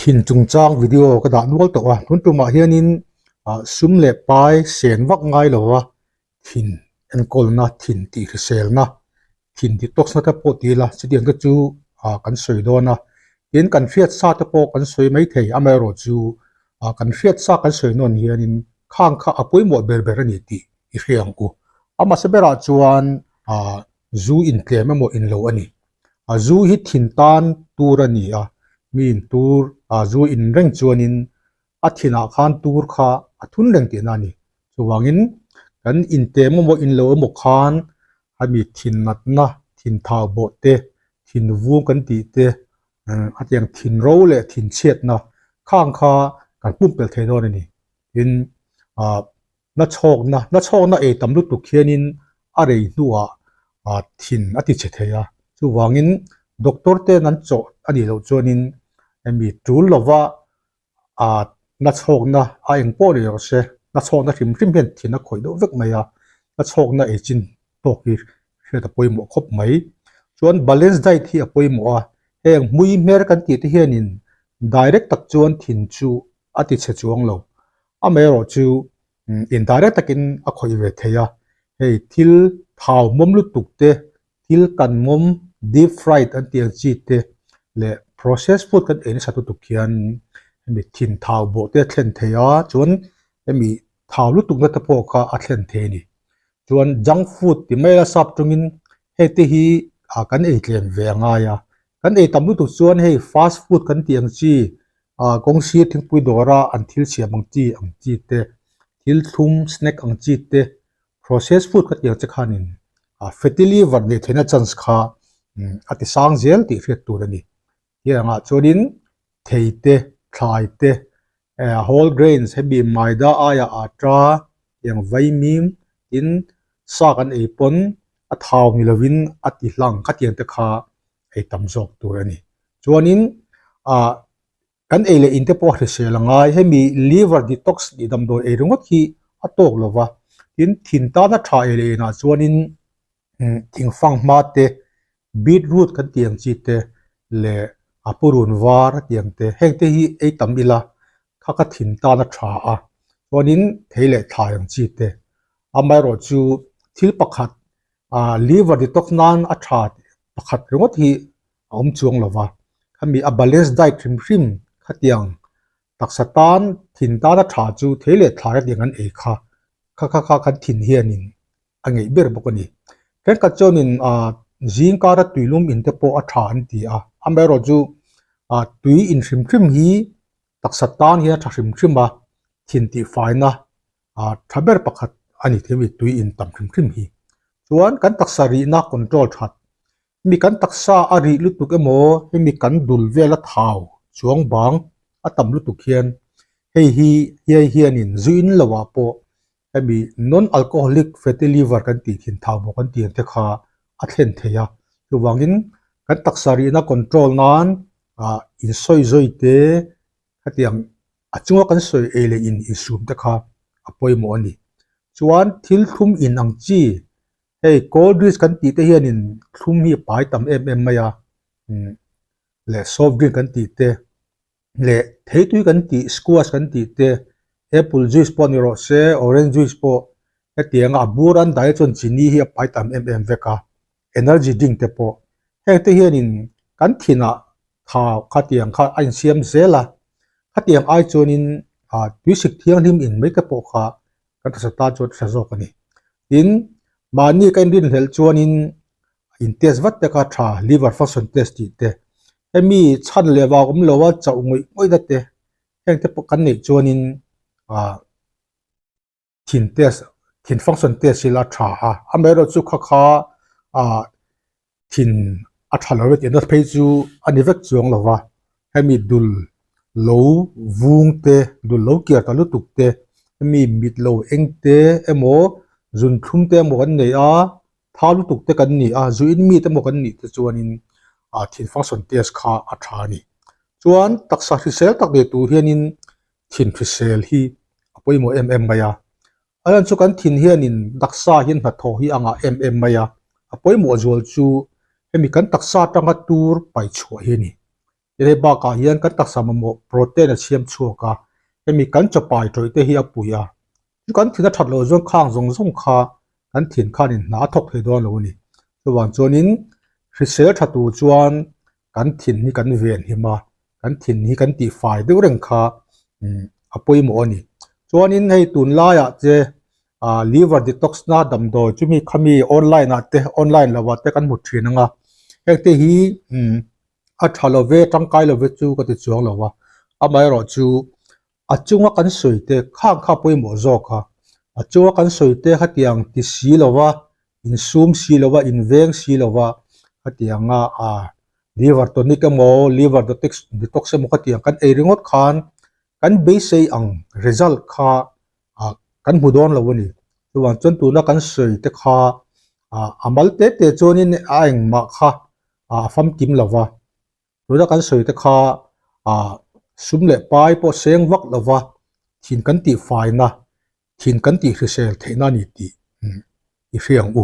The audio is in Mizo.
Thin chungchang video ka dah nual tawh a, tun tumah hianin ah sum leh pai sen vak ngai lo a, thin enkawlna, thin tih hriselna, thin detox na te pawh ti ila chutiang te chu ah kan sawi dawn a, tin kan hriat sa te pawh kan sawi mai thei amaherawhchu ah kan hriat sa kan sawi nawn hianin khang kha a pawimawh ber ber a ni tih i hria ang u. A hmasa berah chuan ah zu intlem emaw inlo a ni. A zu hi thin tan tur a ni a, mi in tur ah zu in reng chuanin a thinah khan tur kha a thun reng tihna a ni. Chuvangin kan intlem emaw inlo emaw khan hemi thin natna, thin thau bawh te, thin vung kan tih te, a tiang thin ro leh thin chhiatna khang kha kan pumpelh thei dawn a ni. Tin ah na chhawkna, na chhawkna ei tam lutuk hianin a rei hnuah ah thin a ti chhe thei a, chuvangin doctor ten an chawh a nih loh chuanin hemi tul lova ah na chhawkna a eng pawh ni rawh se, na chhawkna hrim hrim hian thin a khawih deuh vek mai a, na chhawkna ei chin tawk hi hriat a pawimawh khawp mai. Chuan balance diet hi a pawimawh a, heng hmui hmer kan tih te hianin direct tak chuan thin chu a ti chhe chuang lo. Amaherawhchu indirect takin a khawih ve thei a, hei thil thau mawm lutuk te, thil kan mawm deep fried an tih ang chi te leh processed food kan ei nasa lutuk hian hemi thin thau bawh te a thlen thei a, chuan hemi thau lutuk na te pawh kha a thlen thei a ni. Chuan junk food ti mai la sap tungin hei te hi kan ei tlem ve a ngai a, kan ei tam lutuk chuan hei fast food kan tih ang chi ah kawng sir thingpui dawra an thil siam ang chi ang chi te thil thlum snack ang chi te processed food ka tih ang che khanin ah fatty liver neih theihna chance kha a ti sang zel tih hriat tur a ni. Tiangah chuanin thei te thlai te eh whole grains hemi maida aia atta tiang vaimim tin sa kan ei pawn a thau ni lovin a ti hlang khatiang te kha ei tam zawk tur a ni. Chuanin ah kan ei leh in te pawh a hrisel a ngai. Hemi liver detox tih damdawi ei ringawt hi a tawk lo va, tin thin tana tha ei leh inah chuanin thingfang hma te, beetroot kan tih ang chi te leh a purun var a tih ang te, heng te hi ei tam ila kha ka thin tana tha a, chuanin thei leh thlai ang chi te. Amaherawhchu thil pakhat ah liver detox nan a tha pakhat ringawt hi a awm chuang lo va, khami a balance diet hrim hrim khatiang taksa tan thin tana tha chu thei leh thlai atiang an ei kha kha kha kha kan thin hianin a ngeih ber bawk a ni. Thenkhat chuanin ah zing kara tuilum in te pawh a tha an ti a, amaherawhchu ah tui in hrim hrim hi taksa tan hian a tha hrim hrim a, thin tihfaina ah tha ber pakhat a ni thei a mi tui in tam hrim hrim hi. Chuan kan taksa rihna control that hemi kan taksa a rih lutuk emaw hemi kan dul vel a thau chuang bang a tam lutuk hian hei hi hiai hianin zu in lo ah pawh hemi non alcoholic fatty liver kan tih thin thau bawk an tih ang te kha a thlen thei a chuvangin kan taksa rihna control nan ah insawi zawi te hetiang a chunga kan sawi ei leh in insum te kha a pawimawh a ni. Chuan thil thlum in ang chi hei cold drinks kan tih te hianin thlum hi a pai tam em em mai a umm leh soft drink kan tih te leh theitui kan tih squash kan tih te apple juice pawh ni rawh se orange juice pawh hetianga a bur an dah hi chuan chini hi a pai tam em em vek a energy drink te pawh heng te hianin kan thinah tha khatiang kha a insiam zel a, khatiang ai chuanin ah tuisik thianghlim in mai te pawh kha kan hre ta chuan hre zawk a ni. Tin, mahni ka inrinhlelh chuanin in test vat te kha tha liver function test tih te, hemi chhan leh vang awm lo a chauh ngawih ngawih na te heng te pawh kan neih chuanin ah thin test thin function test hi la tha a, amaherawhchu kha kha ah thin a tha lo e tihna phei chu a ni vek chuang lo va, hemi dul lo vung te dul lo kiar ta lutuk te hemi mit lo eng te emaw zun thlum te emaw kan nei a thau lutuk te kan ni a zu in mi te emaw kan nih te chuanin ah thin function test kha a tha a ni. Chuan taksa hrisel tak nei tur hianin thin hrisel hi a pawimawh em em mai a, a lan chu kan thin hianin taksa hian hnathawh hi a ngah em em mai a, a pawimawh zual chu hemi kan taksa atanga tur paih chhuah hi a ni. Hei bakah hian kan taksa mamawh protein a siam chhuak a, hemi kan chaw pai tawih te hi a pui a. Chu kan thin a that loh chuan khang zawng zawng kha kan thin khanin hna a thawk thei dawn lo a ni. Chuvang chuanin hrisel tha tur chuan kan thin hi kan ven him a, kan thin hi kan tihfai deuh reng kha a pawimawh a ni. Chuanin hei tunlaiah che ah liver detox na damdawi chumi khami online ah te online lo ah te kan hmu thin ang a, heng te hi umm a tha lo ve tangkai lo ve chu ka ti chuang lo a, amaherawh chu a chunga kan sawi te khang kha pawimawh zawk a, a chunga kan sawi te khatiang ti si lo va insum si lo va inveng si lo va khatiang a ah liver tonic emaw liver detox detox emaw khatiang kan ei ringawt khan kan beisei ang result kha ah kan hmu dawn lo a ni. Chuvang chuan tuna kan sawi te kha ah a mal te te chuanin a engmah kha ah a famkim lo va, tuna kan sawi te kha ah sum leh pai pawh seng vak lo va, thin kan tihfaina, thin kan tihhrisel theihna a ni tih i hria ang u.